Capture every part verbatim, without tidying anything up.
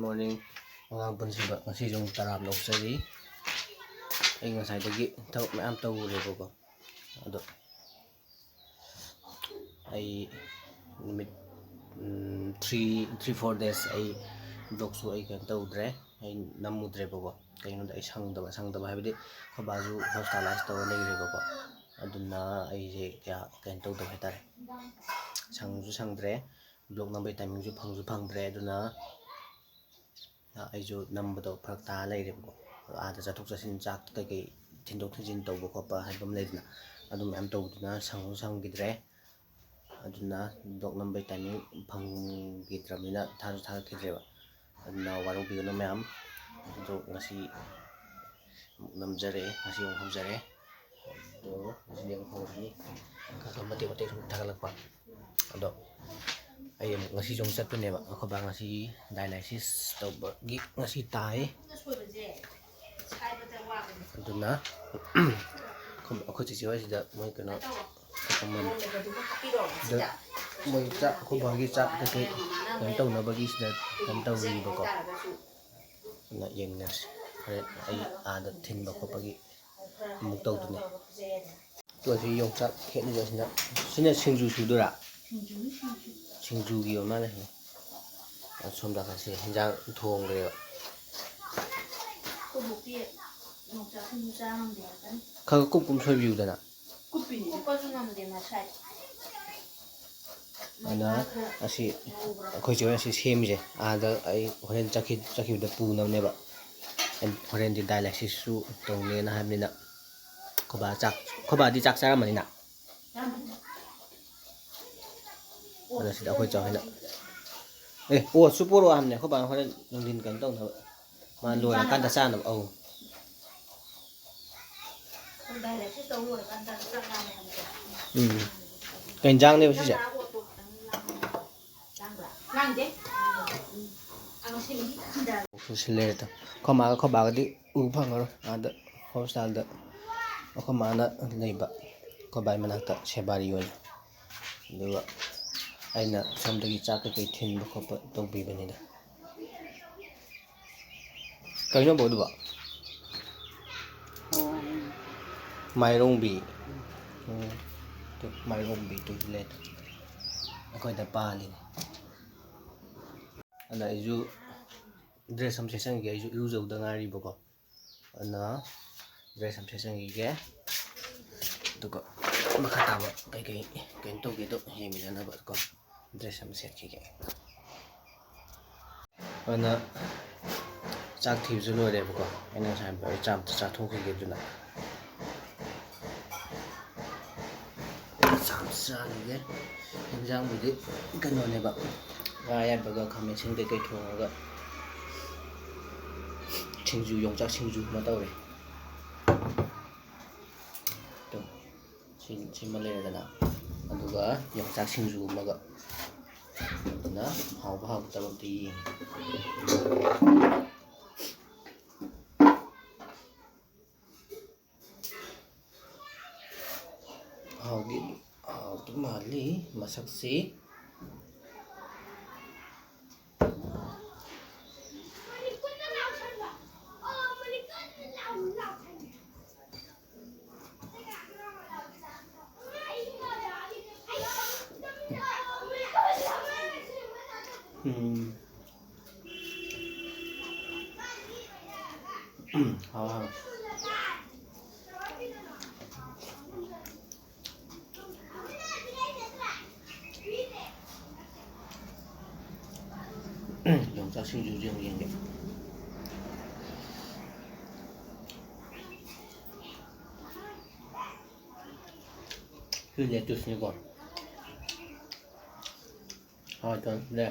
Morning, ꯑꯉꯥꯡ ꯄꯨꯟꯁꯤꯕ꯫ ꯉꯁꯤꯁꯨ ꯑꯃꯨꯛ ꯇꯔꯥꯝꯅ ꯑꯣꯛꯆꯔꯤ꯫ ꯑꯩ ꯉꯁꯥꯏꯗꯒꯤ ꯊꯕꯛ ꯃꯌꯥꯝ ꯇꯧꯔꯨꯔꯦꯕꯀꯣ꯫ ꯑꯗꯣ ꯑꯩ ꯅꯨꯃꯤꯠ ꯊ꯭ꯔꯤ ꯊ꯭ꯔꯤ ꯐꯣꯔ ꯗꯦꯖ ꯑꯩ ꯕ꯭ꯂꯣꯛꯁꯨ ꯑꯩ ꯀꯩꯅꯣ ꯇꯧꯗ꯭ꯔꯦ꯫ ꯑꯩ ꯅꯝꯃꯨꯗ꯭ꯔꯦꯕꯀꯣ꯫ ꯀꯩꯒꯤꯅꯣꯗ ꯑꯩ ꯁꯪꯗꯕ ꯁꯪꯗꯕ ꯍꯥꯏꯕꯗꯤ ꯑꯩꯈꯣꯏ ꯕꯥꯁꯨ ꯍꯣꯁꯄꯤꯇꯥꯂꯥꯏꯁ ꯇꯧꯔ ꯂꯩꯔꯦꯕꯀꯣ꯫ ꯑꯗꯨꯅ ꯑꯩꯁꯦ ꯀꯌꯥ ꯀꯩꯅꯣ ꯇꯧꯗꯕ ꯍꯥꯏꯇꯥꯔꯦ꯫ ꯁꯪꯁꯨ ꯁꯪꯗ꯭ꯔꯦ꯫ ꯕ꯭ꯂꯣꯛ ꯅꯝꯕꯒꯤ ꯇꯥꯏꯃꯤꯡꯁꯨ ꯐꯪꯁꯨ ꯐꯪꯗ꯭ꯔꯦ꯫ ꯑꯗꯨꯅ ꯑꯩꯁꯨ ꯅꯝꯕꯗꯣ ꯐꯔꯛ ꯇꯥꯔ ꯂꯩꯔꯦꯕꯀꯣ꯫ ꯑꯥꯗ ꯆꯠꯊꯣꯛ ꯆꯠꯁꯤꯟ, ꯆꯥꯛ ꯀꯩꯀꯩ ꯊꯤꯟꯗꯣꯛ ꯊꯤꯟꯖꯤꯟ ꯇꯧꯕ ꯈꯣꯠꯄ ꯍꯥꯏꯕ ꯑꯃ ꯂꯩꯗꯅ, ꯑꯗꯨ ꯃꯌꯥꯝ ꯇꯧꯕꯗꯨꯅ ꯁꯪꯁꯨ ꯁꯪꯈꯤꯗ꯭ꯔꯦ꯫ ꯑꯗꯨꯅ ꯕ꯭ꯂꯣꯛ ꯅꯝꯕꯒꯤ ꯇꯥꯏꯃꯤꯡ ꯐꯪꯈꯤꯗ꯭ꯔꯕꯅꯤꯅ ꯊꯥꯁꯨ ꯊꯥꯒꯠꯈꯤꯗ꯭ꯔꯦꯕ꯫ ꯑꯗꯨꯅ ꯋꯥꯔꯧꯕꯤꯒꯅꯨ ꯃꯌꯥꯝ꯫ ꯑꯗꯣ ꯉꯁꯤ ꯑꯃꯨꯛ ꯅꯝꯖꯔꯛꯑꯦ, ꯉꯁꯤ ꯑꯃꯨꯛ ꯍꯧꯖꯔꯦ꯫ ꯑꯗꯣ ꯉꯁꯤꯗꯤ ꯑꯃꯨꯛ ꯍꯧꯔꯅꯤ꯫ ꯈꯔ ꯈꯔ ꯃꯇꯦꯛ ꯃꯇꯦꯛ ꯁꯨꯝ ꯊꯥꯒꯠꯂꯛꯄ꯫ ꯑꯗꯣ ꯑꯩ ꯑꯃꯨꯛ ꯉꯁꯤꯁꯨ ꯑꯃꯨꯛ ꯆꯠꯇꯣꯏꯅꯦꯕ꯫ ꯑꯩꯈꯣꯏ ꯕꯥ ꯉꯁꯤ ꯗꯥꯏꯂꯥꯏꯁꯤꯁ ꯇꯧꯕꯒꯤ ꯉꯁꯤ ꯇꯥꯏ꯫ ꯑꯗꯨꯅ ꯑꯩꯈꯣꯏ ꯆꯦꯆꯦ ꯍꯣꯏꯁꯤꯗ ꯃꯣꯏ ꯀꯩꯅꯣ ꯇꯧꯐꯝ ꯑꯃ, ꯁꯤꯗ ꯃꯣꯏ ꯆꯥꯛ, ꯑꯩꯈꯣꯏ ꯕꯥꯒꯤ ꯆꯥꯛ ꯀꯩꯀꯩ ꯀꯩꯅꯣ ꯇꯧꯅꯕꯒꯤ ꯁꯤꯗ ꯀꯩꯅꯣ ꯇꯧꯔꯤꯕꯀꯣ꯫ ꯑꯗꯨꯅ ꯌꯦꯡꯃꯤꯟꯅꯔꯁꯤ꯫ ꯍꯣꯔꯦꯟ ꯑꯩ ꯑꯥꯗ ꯊꯤꯟꯕ ꯈꯣꯠꯄꯒꯤ ꯑꯃꯨꯛ ꯇꯧꯗꯣꯏꯅꯦ꯫ ꯑꯗꯣ ꯁꯤ ꯌꯣꯡꯆꯥꯛ ꯈꯦꯠꯂꯤꯕꯁꯤꯅ, ꯁꯤꯅ ꯁꯤꯡꯖꯨ ꯁꯨꯗꯣꯏꯔꯥ? ꯁꯤꯡꯖꯨꯒꯤ ꯑꯣꯏ ꯃꯥꯜꯂꯦ꯫ ꯑꯁꯣꯝꯗ ꯉꯁꯤ ꯍꯤꯟꯖꯥꯡ ꯊꯣꯡꯈ꯭ꯔꯦꯕ꯫ ꯈꯔ ꯈꯔ ꯀꯨꯞ ꯀꯨꯞ ꯁꯣꯏꯕꯤꯌꯨꯗꯅ꯫ ꯑꯗꯨꯅ ꯑꯁꯤ ꯑꯩꯈꯣꯏ ꯆꯦ ꯍꯣꯏ ꯑꯁꯤ ꯁꯦꯝꯃꯤꯁꯦ ꯑꯥꯗ ꯑꯩ ꯍꯣꯔꯦꯟ ꯆꯠꯈꯤ-, ꯆꯠꯈꯤꯕꯗ ꯄꯨꯅꯕꯅꯦꯕ꯫ ꯑꯩ ꯍꯣꯔꯦꯟꯗꯤ ꯗꯥꯏꯂꯥꯏꯁꯤꯁꯁꯨ ꯇꯧꯅꯦꯅ ꯍꯥꯏꯕꯅꯤꯅ꯫ ꯑꯩꯈꯣꯏ ꯕꯥ ꯆꯥꯛ, ꯑꯩꯈꯣꯏ ꯕꯥꯗꯤ ꯆꯥꯛ ꯆꯥꯔꯝꯃꯅꯤꯅ꯫ ꯑꯗ ꯁꯤꯗ ꯑꯩꯈꯣꯏ ꯆꯥꯎꯍꯣꯏꯅ, "ꯑꯦ, ꯑꯣꯠꯁꯨ ꯄꯣꯔꯛꯑꯣ" ꯍꯥꯏꯕꯅꯦ ꯑꯩꯈꯣꯏ ꯕꯥꯅ ꯍꯣꯔꯦꯟ ꯅꯨꯡꯊꯤꯟ ꯀꯩꯅꯣ ꯇꯧꯅꯕ꯫ ꯃꯥ ꯂꯣꯏꯔꯀꯥꯟꯗ ꯆꯥꯅꯕ꯫ ꯑꯧ꯫ ꯎꯝ꯫ ꯀꯩ ꯌꯦꯟꯖꯥꯡꯅꯦꯕ ꯁꯤꯁꯦ? ꯁꯨꯁꯤꯜꯂꯦ ꯑꯗꯣ꯫ ꯑꯩꯈꯣꯏ ꯃꯥꯒ ꯑꯩꯈꯣꯏ ꯕꯥꯒꯗꯤ ꯎ ꯐꯪꯉꯔꯣꯏ꯫ ꯑꯥꯗ ꯍꯣꯁꯄꯤꯇꯥꯜꯗ ꯑꯩꯈꯣꯏ ꯃꯥꯅ ꯂꯩꯕ, ꯑꯩꯈꯣꯏ ꯕꯥꯒꯤ ꯃꯅꯥꯛꯇ ꯁꯦꯕꯥꯔꯤ ꯑꯣꯏꯅ꯫ ꯑꯗꯨꯒ ꯑꯩꯅ ꯁꯣꯝꯗꯒꯤ ꯆꯥꯛ ꯀꯩꯀꯩ ꯊꯤꯟꯕ ꯈꯣꯠꯄ ꯇꯧꯕꯤꯕꯅꯤꯗ꯫ ꯀꯩꯅꯣꯕꯨ ꯑꯗꯨꯕꯣ? ꯃꯥꯏꯔꯣꯡꯕꯤ꯫ ꯎꯝ꯫ ꯇꯨ, ꯃꯥꯏꯔꯣꯡꯕꯤ ꯇꯨ ꯂꯩ꯫ ꯑꯩꯈꯣꯏꯗ ꯄꯥꯜꯂꯤꯅꯦ꯫ ꯑꯗ ꯑꯩꯁꯨ dress ꯑꯃ ꯁꯦꯠꯆꯟꯒꯦ꯫ ꯑꯩꯁꯨ ꯏꯔꯨꯖꯧꯗ ꯉꯥꯏꯔꯤꯕꯀꯣ꯫ ꯑꯗꯨꯅ dress ꯑꯃ ꯁꯦꯠꯆꯟꯈꯤꯒꯦ꯫ ꯑꯗꯨꯒ ꯃꯈꯥ ꯇꯥꯕ ꯀꯩꯀꯩ ꯀꯩꯅꯣ ꯇꯧꯒꯦꯗꯣ ꯌꯦꯡꯃꯤꯟꯅꯅꯕ ꯀꯣ꯫ Dress ꯑꯃ ꯁꯦꯠꯈꯤꯒꯦ꯫ ꯑꯗꯨꯅ ꯆꯥꯛ ꯊꯤꯕꯁꯨ ꯂꯣꯏꯔꯦꯕꯀꯣ꯫ ꯑꯩꯅ ꯉꯁꯥꯏ ꯍꯥꯏꯕꯗꯣ ꯑꯩ ꯆꯥꯛ ꯑꯝꯇ ꯆꯥꯊꯣꯛꯈꯤꯒꯦ꯫ ꯑꯗꯨꯅ ꯆꯥꯛ ꯑꯝꯇ ꯆꯥꯈꯤꯒꯦ꯫ ꯌꯦꯟꯖꯥꯡꯕꯨꯗꯤ ꯀꯩꯅꯣꯅꯦꯕ, ꯉꯥ ꯑꯌꯥꯏꯕꯒ ꯈꯥꯃꯦꯟ ꯑꯁꯤꯟ ꯀꯩꯀꯩ ꯊꯣꯡꯉꯒ ꯁꯤꯡꯖꯨ, ꯌꯣꯡꯆꯥꯛ ꯁꯤꯡꯖꯨ ꯑꯃ ꯇꯧꯔꯦ꯫ ꯇꯨ, ꯁꯤ, ꯁꯤꯃ ꯂꯩꯔꯦꯗꯅ, ꯑꯗꯨꯒ ꯌꯣꯡꯆꯥꯛ ꯁꯤꯡꯖꯨ ꯑꯃꯒ꯫ ꯑꯗꯨꯅ ꯍꯥꯎꯕ ꯍꯥꯎꯇꯕ ꯑꯝꯇ ꯌꯦꯡꯉꯤ꯫ ꯍꯥꯎꯗꯤ ꯍꯥꯎꯗꯤ ꯃꯥꯜꯂꯤ ꯃꯁꯛꯁꯤ꯫ ꯎꯝ꯫ ꯍꯥꯎ, ꯍꯥꯎ꯫ ꯌꯣꯡꯆꯥꯛ ꯁꯤꯡꯖꯨꯁꯦ ꯑꯃꯨꯛ ꯌꯦꯡꯒꯦ꯫ ꯁꯤ lettuce ꯅꯤꯀꯣ꯫ ꯍꯥꯎꯇꯕꯅꯦ꯫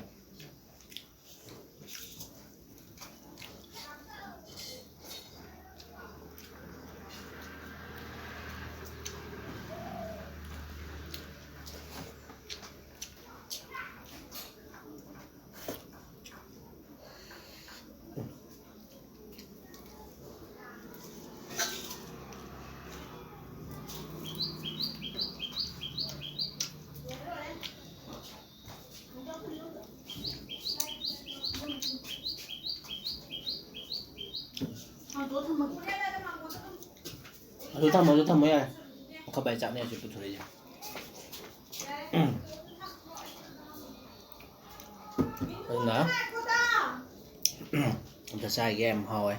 ꯑꯗꯨ ꯊꯝꯃꯣ, ꯑꯗꯨ ꯊꯝꯃꯣ, ꯌꯥꯔꯦ꯫ ꯑꯩꯈꯣꯏ ꯕꯥꯏ ꯆꯥꯛꯅꯦ ꯍꯧꯖꯤꯛ ꯄꯨꯊꯣꯔꯛꯏꯁꯦ꯫ ꯑꯗꯨꯅ ꯑꯝꯇ ꯆꯥꯒꯦ, ꯌꯥꯝ ꯍꯥꯎꯋꯦ꯫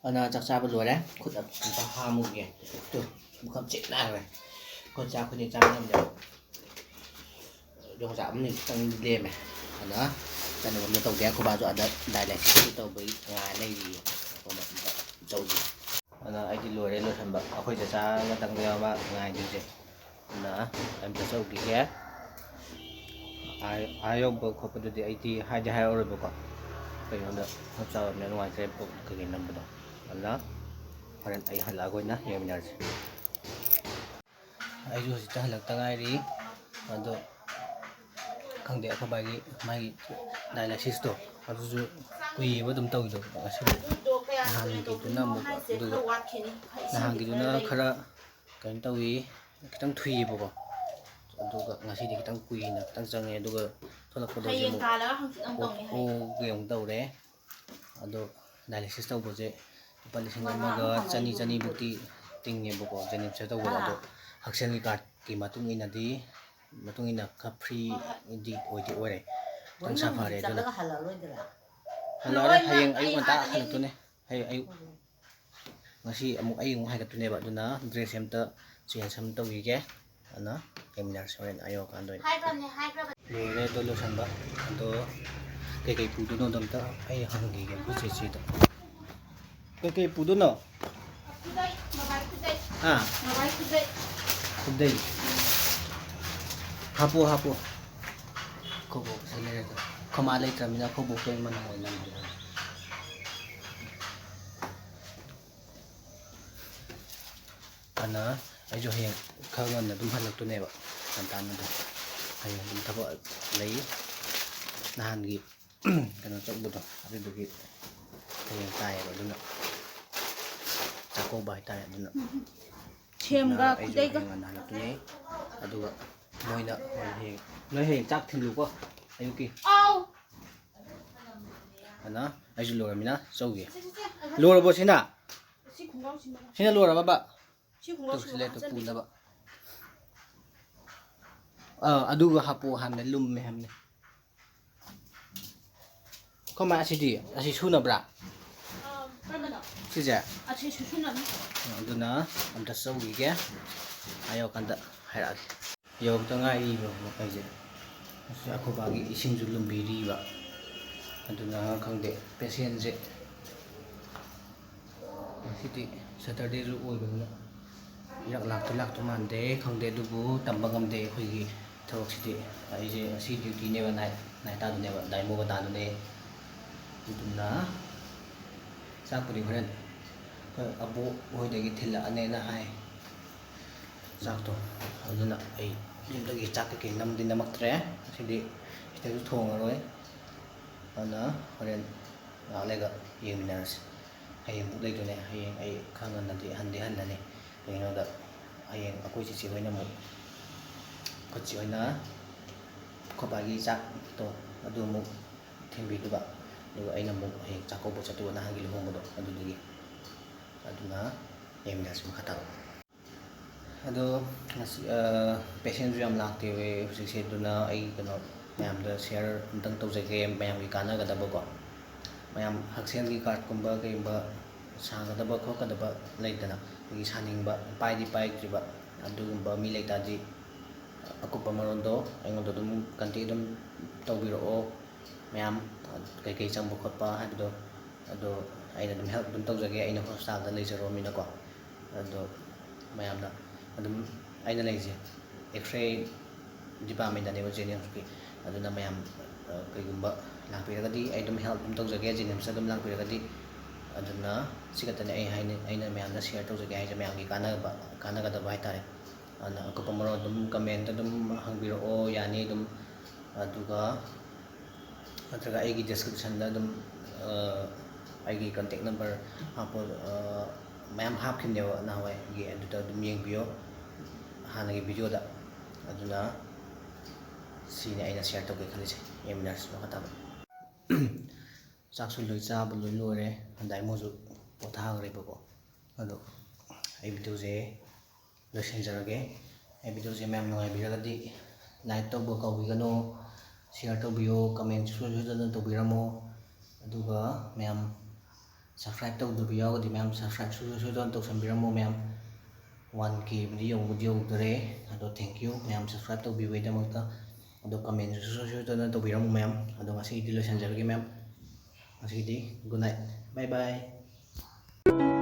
ꯑꯗꯨꯅ ꯆꯥꯛ ꯆꯥꯕ ꯂꯣꯏꯔꯦ꯫ ꯈꯨꯠ ꯑꯝꯇ ꯍꯥꯝꯃꯨꯒꯦ꯫ ꯇꯨ, ꯄꯨꯈꯝ ꯆꯦꯠ ꯅꯥꯈ꯭ꯔꯦ꯫ ꯑꯩꯈꯣꯏ ꯆꯥꯛ ꯈꯨꯗꯤꯡ ꯆꯥꯃꯤꯟꯅꯕꯅꯦꯕ꯫ ꯌꯣꯡꯆꯥꯛ ꯑꯃꯅꯤ ꯈꯤꯇꯪ ꯂꯦꯝꯃꯦ꯫ ꯑꯗ ꯀꯩꯅꯣꯒꯨꯝꯕ ꯇꯧꯗꯦ꯫ ꯑꯩꯈꯣꯏ ꯕꯥꯁꯨ ꯑꯗ dialysis ꯇꯧꯕꯒꯤ ꯉꯥꯏ ꯂꯩꯔꯤꯌꯦ꯫ ꯑꯩꯈꯣꯏꯅ ꯑꯝꯇ ꯆꯧꯁꯤ꯫ ꯑꯗ ꯑꯩꯗꯤ ꯂꯣꯏꯔꯦ ꯂꯣꯏꯁꯟꯕ꯫ ꯑꯩꯈꯣꯏ ꯆꯆꯥ ꯉꯥꯛꯇꯪꯅꯦꯕ ꯉꯥꯏꯗꯣꯏꯁꯦ꯫ ꯑꯗꯨꯅ ꯑꯝꯇ ꯆꯧꯈꯤꯒꯦ꯫ ꯑꯥ, ꯑꯥ ꯌꯧꯕ ꯈꯣꯠꯄꯗꯨꯗꯤ ꯑꯩꯗꯤ ꯍꯥꯏꯗꯤ ꯍꯥꯏꯔꯛꯑꯔꯣꯏꯕꯀꯣ꯫ ꯀꯩꯅꯣꯗ ꯆꯞ ꯆꯥꯕꯅꯤꯅ ꯅꯨꯡꯉꯥꯏꯇ꯭ꯔꯦ vlog ꯀꯩꯀꯩ ꯅꯝꯕꯗꯣ꯫ ꯑꯗꯨꯅ ꯍꯣꯔꯦꯟ ꯑꯩ ꯍꯜꯂꯛꯑꯒ ꯑꯣꯏꯅ ꯌꯦꯡꯃꯤꯟꯅꯔꯁꯤ꯫ ꯑꯩꯁꯨ ꯍꯧꯖꯤꯛꯇ ꯍꯜꯂꯛꯇ ꯉꯥꯏꯔꯤ꯫ ꯑꯗꯣ ꯈꯪꯗꯦ, ꯑꯩꯈꯣꯏ ꯕꯥꯒꯤ ꯃꯥꯒꯤ dialysis ꯇꯣ ꯑꯗꯨꯁꯨ ꯀꯨꯏꯌꯦꯕ ꯑꯗꯨꯝ ꯇꯧꯔꯤꯗꯣ꯫ ꯉꯁꯤꯗꯤ ꯅꯍꯥꯟꯒꯤꯗꯨꯅ ꯑꯃꯨꯛ, ꯑꯗꯨꯒ ꯅꯍꯥꯟꯒꯤꯗꯨꯅ ꯈꯔ ꯀꯩꯅꯣ ꯇꯧꯋꯤ, ꯈꯤꯇꯪ ꯊꯨꯏꯌꯦꯕꯀꯣ꯫ ꯑꯗꯨꯒ ꯉꯁꯤꯗꯤ ꯈꯤꯇꯪ ꯀꯨꯏꯅ ꯈꯤꯇꯪ ꯆꯪꯉꯦ꯫ ꯑꯗꯨꯒ ꯊꯣꯛꯂꯛꯄꯗ ꯍꯧꯖꯤꯛ ꯍꯌꯦꯡ ꯑꯃꯨꯛ ꯇꯥꯜꯂꯒ ꯍꯪꯆꯤꯠ ꯑꯃꯨꯛ ꯑꯣ-, ꯇꯧꯅꯤ ꯍꯥꯏ꯫ ꯑꯣꯒꯤ ꯑꯃꯨꯛ ꯇꯧꯔꯦ꯫ ꯑꯗꯣ dialysis ꯇꯧꯕꯁꯦ ꯂꯨꯄꯥ ꯂꯤꯁꯤꯡ ꯑꯃꯒ ꯆꯅꯤ, ꯆꯅꯤꯃꯨꯛꯇꯤ ꯇꯤꯡꯉꯦꯕꯀꯣ, JNIMS ꯇ ꯇꯧꯕꯗ꯫ ꯑꯗꯣ ꯍꯛꯁꯦꯜꯒꯤ card ꯀꯤ ꯃꯇꯨꯡ ꯏꯟꯅꯗꯤ, ꯃꯇꯨꯡ ꯏꯟꯅ ꯈꯔ free ꯗꯤ ꯑꯣꯏꯗꯤ ꯑꯣꯏꯔꯦ꯫ ꯈꯤꯇꯪ ꯁꯥꯐꯔꯦ꯫ ꯑꯗꯨꯅ ꯆꯠꯂꯒ ꯍꯜꯂꯛꯑꯔꯣꯏꯗ꯭ꯔꯥ? ꯍꯜꯂꯛꯑꯔꯣꯏ, ꯍꯌꯦꯡ ꯑꯌꯨꯛ ꯉꯟꯇꯥ ꯍꯜꯂꯛꯇꯣꯏꯅꯦ꯫ ꯍꯌꯦꯡ ꯑꯌꯨꯛ꯫ ꯉꯁꯤ ꯑꯃꯨꯛ ꯑꯩ ꯑꯃꯨꯛ ꯍꯥꯏꯒꯠꯇꯣꯏꯅꯦꯕ꯫ ꯑꯗꯨꯅ dress ꯑꯝꯇ change ꯑꯃ ꯇꯧꯈꯤꯒꯦ꯫ ꯑꯗꯨꯅ ꯌꯦꯡꯃꯤꯟꯅꯔꯁꯤ ꯍꯣꯔꯦꯟ ꯑꯌꯧꯔꯀꯥꯟꯗ ꯑꯣꯏꯅ꯫ ꯍꯥꯏꯈ꯭ꯔꯕꯅꯦ, ꯍꯥꯏꯈ꯭ꯔꯕꯅꯦ꯫ ꯂꯣꯏꯔꯦ ꯑꯗꯣ ꯂꯣꯏꯁꯟꯕ꯫ ꯑꯗꯣ ꯀꯩꯀꯩ ꯄꯨꯗꯣꯏꯅꯣꯗꯣ ꯑꯝꯇ ꯑꯩ ꯍꯪꯈꯤꯒꯦ ꯑꯩꯈꯣꯏ ꯆꯦꯆꯦꯗ꯫ ꯀꯩꯀꯩ ꯄꯨꯗꯣꯏꯅꯣ? ꯈꯨꯗꯩ, ꯃꯣꯕꯥꯏꯜ ꯈꯨꯗꯩ꯫ ꯍꯥ? ꯃꯣꯕꯥꯏꯜ ꯈꯨꯗꯩ꯫ ꯈꯨꯗꯩ꯫ ꯍꯥꯞꯄꯣ, ꯍꯥꯞꯄꯣ꯫ ꯑꯩꯈꯣꯏ ꯕꯣꯛꯁꯦ ꯂꯩꯔꯒ꯫ ꯑꯩꯈꯣꯏ ꯃꯥ ꯂꯩꯇ꯭ꯔꯕꯅꯤꯅ ꯑꯩꯈꯣꯏ ꯕꯣꯛꯇ ꯑꯣꯏꯅ ꯃꯅꯝ ꯑꯣꯏꯅ ꯅꯝꯍꯜꯂꯒꯦ꯫ ꯑꯗꯨꯅ ꯑꯩꯁꯨ ꯍꯌꯦꯡ ꯈꯔ ꯉꯟꯅ ꯑꯗꯨꯝ ꯍꯜꯂꯛꯇꯣꯏꯅꯦꯕ, ꯉꯟꯇꯥꯅ ꯑꯗꯨꯝ꯫ ꯍꯌꯦꯡ ꯑꯗꯨꯝ ꯊꯕꯛ ꯂꯩ꯫ ꯅꯍꯥꯟꯒꯤ ꯀꯩꯅꯣ ꯆꯠꯂꯨꯕꯗꯣ, ꯑꯗꯨꯗꯨꯒꯤ ꯍꯌꯦꯡ ꯇꯥꯏꯌꯦꯕ꯫ ꯑꯗꯨꯅ ꯆꯥꯛꯀꯧꯕ ꯍꯥꯏꯇꯥꯔꯦ꯫ ꯑꯗꯨꯅ ꯁꯦꯝꯒ ꯑꯩꯁꯨ ꯈꯨꯗꯩꯒ꯫ ꯍꯌꯦꯡ ꯉꯟꯅ ꯍꯜꯂꯛꯇꯣꯏꯅꯦ꯫ ꯑꯗꯨꯒ ꯃꯣꯏꯅ ꯍꯌꯦꯡ, ꯅꯣꯏ ꯍꯌꯦꯡ ꯆꯥꯛ ꯊꯤꯜꯂꯨꯀꯣ ꯑꯌꯨꯛꯀꯤ꯫ ꯑꯥꯎ꯫ ꯑꯗꯨꯅ ꯑꯩꯁꯨ ꯂꯣꯏꯔꯃꯤꯅ ꯆꯧꯒꯦ꯫ ꯁꯦ, ꯁꯦ, ꯁꯦ, ꯑꯩ ꯂꯣꯏꯔꯕꯣ ꯁꯤꯅ? ꯁꯤ ꯈꯣꯡꯒ꯭ꯔꯥꯎ ꯁꯤꯅ ꯂꯣꯏꯔꯕꯕ? ꯁꯤ ꯈꯣꯡꯒ꯭ꯔꯥꯎ ꯇꯧꯁꯤꯜꯂꯦ, ꯁꯨꯃꯥꯏꯅ ꯑꯗꯨ ꯍꯥꯞꯆꯟꯕꯤ꯫ ꯄꯨꯅꯕ꯫ ꯑꯥ, ꯑꯗꯨꯒ ꯍꯥꯞꯄꯣ ꯍꯥꯏꯕꯅꯦ, ꯂꯨꯝꯃꯦ ꯍꯥꯏꯕꯅꯦ꯫ ꯀꯃꯥꯏ ꯑꯁꯤꯗꯤ? ꯑꯁꯤ ꯁꯨꯅꯕ꯭ꯔꯥ? ꯑꯥ, ꯀꯔꯝꯕꯅꯣ? ꯁꯤꯁꯦ? ꯑꯁꯤ ꯁꯨ-, ꯁꯨꯅꯕꯅꯤ꯫ ꯑꯗꯨꯅ ꯑꯝꯇ ꯆꯧꯈꯤꯒꯦ꯫ ꯑꯥ ꯌꯧꯔꯀꯥꯟꯗ ꯍꯥꯏꯔꯛꯑꯒꯦ꯫ ꯌꯧꯔꯛꯇ ꯉꯥꯏꯔꯤꯕ ꯑꯩꯁꯦ꯫ ꯑꯁꯤ ꯑꯩꯈꯣꯏ ꯕꯥꯒꯤ ꯏꯁꯤꯡꯁꯨ ꯂꯨꯝꯕꯤꯔꯤꯕ꯫ ꯑꯗꯨꯅ ꯈꯪꯗꯦ, ꯄꯦꯁꯦꯟꯁꯦ ꯉꯁꯤꯗꯤ ꯁꯦꯇꯔꯗꯦꯁꯨ ꯑꯣꯏꯕꯅꯤꯅ ꯏꯔꯥꯛ ꯂꯥꯛꯇꯤ ꯂꯥꯛꯇꯧ ꯃꯥꯟꯗꯦ, ꯈꯪꯗꯦ, ꯑꯗꯨꯕꯨ ꯇꯝꯕ ꯉꯝꯗꯦ ꯑꯩꯈꯣꯏꯒꯤ ꯊꯕꯛꯁꯤꯗꯤ꯫ ꯑꯩꯁꯦ ꯉꯁꯤ ꯗ꯭ꯌꯨꯇꯤꯅꯦꯕ, ꯅꯥꯏꯠ, ꯅꯥꯏꯠ ꯇꯥꯗꯣꯏꯅꯦꯕ, ꯗꯥꯏꯃꯣꯒ ꯇꯥꯗꯣꯏꯅꯦ꯫ ꯑꯗꯨꯅ ꯆꯥꯛꯄꯨꯗꯤ ꯍꯣꯔꯦꯟ ꯑꯩꯈꯣꯏ ꯑꯕꯣꯛ ꯍꯣꯏꯗꯒꯤ ꯊꯤꯜꯂꯛꯑꯅꯦꯅ ꯍꯥꯏ ꯆꯥꯛꯇꯣ꯫ ꯑꯗꯨꯅ ꯑꯩ ꯌꯨꯝꯗꯒꯤ ꯆꯥꯛ ꯀꯩꯀꯩ ꯅꯝꯗꯤ ꯅꯝꯃꯛꯇ꯭ꯔꯦ꯫ ꯉꯁꯤꯗꯤ ꯁꯤꯗꯁꯨ ꯊꯣꯡꯉꯔꯣꯏ꯫ ꯑꯗꯨꯅ ꯍꯣꯔꯦꯟ ꯉꯥꯏꯍꯥꯛ ꯂꯩꯔꯒ ꯌꯦꯡꯃꯤꯟꯅꯔꯁꯤ꯫ ꯍꯌꯦꯡ ꯑꯃꯨꯛ ꯂꯩꯗꯣꯏꯅꯦ꯫ ꯍꯌꯦꯡ ꯑꯩ ꯈꯔ ꯉꯟꯅꯗꯤ ꯍꯟꯗꯤ ꯍꯜꯂꯅꯤ꯫ ꯀꯩꯒꯤꯅꯣꯗ ꯍꯌꯦꯡ ꯑꯩꯈꯣꯏ ꯆꯦꯆꯦ ꯍꯣꯏꯅ ꯑꯃꯨꯛ, ꯑꯩꯈꯣꯏ ꯆꯦ ꯍꯣꯏꯅ ꯑꯩꯈꯣꯏ ꯕꯥꯒꯤ ꯆꯥꯛꯇꯣ ꯑꯗꯨ ꯑꯃꯨꯛ ꯊꯤꯟꯕꯤꯗꯨꯕ, ꯑꯗꯨꯒ ꯑꯩꯅ ꯑꯃꯨꯛ ꯍꯌꯦꯡ ꯆꯥꯛꯀꯧꯕ ꯆꯠꯇꯨꯕ ꯅꯍꯥꯟꯒꯤ ꯂꯨꯍꯣꯡꯕꯗꯣ ꯑꯗꯨꯗꯨꯒꯤ꯫ ꯑꯗꯨꯅ ꯌꯦꯡꯃꯤꯟꯅꯔꯁꯤ ꯃꯈꯥ ꯇꯥꯕ꯫ ꯑꯗꯣ ꯉꯁꯤ, ꯑ, ꯄꯦꯁꯦꯟꯁꯨ ꯌꯥꯝ ꯂꯥꯛꯇꯦ ꯍꯧꯖꯤꯛꯁꯦ, ꯑꯗꯨꯅ ꯑꯩ ꯀꯩꯅꯣ ꯃꯌꯥꯝꯗ ꯁꯤꯌꯔ ꯑꯝꯇꯪ ꯇꯧꯖꯒꯦ, ꯃꯌꯥꯝꯒꯤ ꯀꯥꯟꯅꯒꯗꯕꯀꯣ꯫ ꯃꯌꯥꯝ ꯍꯛꯁꯦꯜꯒꯤ ꯀꯥꯔꯠꯀꯨꯝꯕ ꯀꯩꯒꯨꯝꯕ ꯁꯥꯒꯗꯕ ꯈꯣꯠꯀꯗꯕ ꯂꯩꯗꯅ, ꯑꯩꯈꯣꯏꯒꯤ ꯁꯥꯅꯤꯡꯕ, ꯄꯥꯏꯗꯤ ꯄꯥꯏꯗ꯭ꯔꯤꯕ, ꯑꯗꯨꯒꯨꯝꯕ ꯃꯤ ꯂꯩꯇꯥꯔꯗꯤ ꯑꯀꯨꯞꯄ ꯃꯔꯣꯟꯗꯣ ꯑꯩꯉꯣꯟꯗ ꯑꯗꯨꯝ ꯀꯟꯇꯦꯛ ꯑꯗꯨꯝ ꯇꯧꯕꯤꯔꯛꯑꯣ꯫ ꯃꯌꯥꯝ ꯀꯩꯀꯩ ꯆꯪꯕ ꯈꯣꯠꯄ ꯍꯥꯏꯕꯗꯣ, ꯑꯗꯣ ꯑꯩꯅ ꯑꯗꯨꯝ ꯍꯦꯜꯞ ꯑꯗꯨꯝ ꯇꯧꯖꯒꯦ, ꯑꯩꯅ ꯍꯣꯁꯄꯤꯇꯥꯜꯗ ꯂꯩꯖꯔꯨꯔꯃꯤꯅꯀꯣ꯫ ꯑꯗꯣ ꯃꯌꯥꯝꯅ ꯑꯗꯨꯝ, ꯑꯩꯅ ꯂꯩꯁꯦ ꯑꯦꯛꯁꯔꯦ ꯗꯤꯄꯥꯔꯠꯃꯦꯟꯗꯅꯦꯕ, ꯖꯦꯅꯤꯝꯁꯀꯤ꯫ ꯑꯗꯨꯅ ꯃꯌꯥꯝ, ꯑ, ꯀꯩꯒꯨꯝꯕ ꯂꯥꯛꯄꯤꯔꯒꯗꯤ ꯑꯩ ꯑꯗꯨꯝ ꯍꯦꯜꯞ ꯑꯗꯨꯝ ꯇꯧꯖꯒꯦ, ꯖꯦꯅꯤꯝꯁꯇ ꯑꯗꯨꯝ ꯂꯥꯛꯄꯤꯔꯒꯗꯤ꯫ ꯑꯗꯨꯅ ꯁꯤ ꯈꯛꯇꯅꯦ ꯑꯩ ꯍꯥꯏꯅ-, ꯑꯩꯅ ꯃꯌꯥꯝꯗ ꯁꯤꯌꯔ ꯇꯧꯖꯒꯦ ꯍꯥꯏꯁꯦ, ꯃꯌꯥꯝꯒꯤ ꯀꯥꯟꯅꯕ, ꯀꯥꯟꯅꯒꯗꯕ ꯍꯥꯏꯇꯥꯔꯦ꯫ ꯑꯗꯨꯅ ꯑꯀꯨꯞꯄ ꯃꯔꯣꯜ ꯑꯗꯨꯝ ꯀꯃꯦꯟꯇ ꯑꯗꯨꯝ ꯍꯪꯕꯤꯔꯛꯑꯣ, ꯌꯥꯅꯤ ꯑꯗꯨꯝ꯫ ꯑꯗꯨꯒ ꯅꯠꯇ꯭ꯔꯒ ꯑꯩꯒꯤ ꯗꯤꯁꯀ꯭ꯔꯤꯞꯁꯟꯗ ꯑꯗꯨꯝ, ꯑ, ꯑꯩꯒꯤ ꯀꯟꯇꯦꯛ ꯅꯝꯕꯔ ꯍꯥꯞꯄ, ꯑ, ꯃꯌꯥꯝ ꯍꯥꯞꯈꯤꯕꯅꯦꯕ ꯅꯍꯥꯟꯋꯥꯏꯒꯤ, ꯑꯗꯨꯗ ꯑꯗꯨꯝ ꯌꯦꯡꯕꯤꯌꯣ ꯍꯥꯟꯅꯒꯤ ꯚꯤꯗꯤꯑꯣꯗ꯫ ꯑꯗꯨꯅ ꯁꯤꯅꯤ ꯑꯩꯅ ꯁꯤꯌꯔ ꯇꯧꯒꯦ ꯈꯜꯂꯤꯁꯦ꯫ ꯌꯦꯡꯃꯤꯟꯅꯔꯁꯤ ꯃꯈꯥ ꯇꯥꯕ꯫ ꯆꯥꯛꯁꯨ ꯂꯣꯏ ꯆꯥꯕ ꯂꯣꯏ ꯂꯣꯏꯔꯦ, ꯗꯥꯏꯃꯣꯁꯨ ꯄꯣꯊꯥꯈ꯭ꯔꯦꯕꯀꯣ꯫ ꯑꯗꯣ ꯑꯩ videoꯁꯦ ꯂꯣꯏꯁꯤꯟꯖꯔꯒꯦ꯫ ꯑꯩ videoꯁꯦ ꯃꯌꯥꯝ ꯅꯨꯡꯉꯥꯏꯕꯤꯔꯒꯗꯤ like ꯇꯧꯕ ꯀꯥꯎꯕꯤꯒꯅꯨ, share ꯇꯧꯕꯤꯌꯨ, comment ꯁꯨꯡꯁꯣꯏ ꯁꯣꯏꯗꯅ ꯇꯧꯕꯤꯔꯝꯃꯨ꯫ ꯑꯗꯨꯒ ꯃꯌꯥꯝ subscribe ꯇꯧꯗꯕ ꯌꯥꯎꯔꯒꯗꯤ ꯃꯌꯥꯝ subscribe ꯁꯨꯡꯁꯣꯏ ꯁꯣꯏꯗꯅ ꯇꯧꯁꯟꯕꯤꯔꯝꯃꯨ ꯃꯌꯥꯝ꯫ One Kꯕꯨꯗꯤ ꯌꯧꯕꯗꯤ ꯌꯧꯗꯔꯦ, ꯑꯗꯣ thank you ꯃꯌꯥꯝ subscribe ꯇꯧꯕꯤꯕꯒꯤꯗꯃꯛꯇ꯫ ꯑꯗꯣ commentꯁꯨ ꯁꯨꯡꯁꯣꯏ ꯁꯣꯏꯗꯅ ꯇꯧꯕꯤꯔꯝꯃꯨ ꯃꯌꯥꯝ꯫ ꯑꯗꯣ ꯉꯁꯤꯒꯤꯗꯤ ꯂꯣꯏꯁꯤꯟꯖꯔꯒꯦ ꯃꯌꯥꯝ꯫ ꯉꯁꯤꯒꯤꯗꯤ good night, bye bye꯫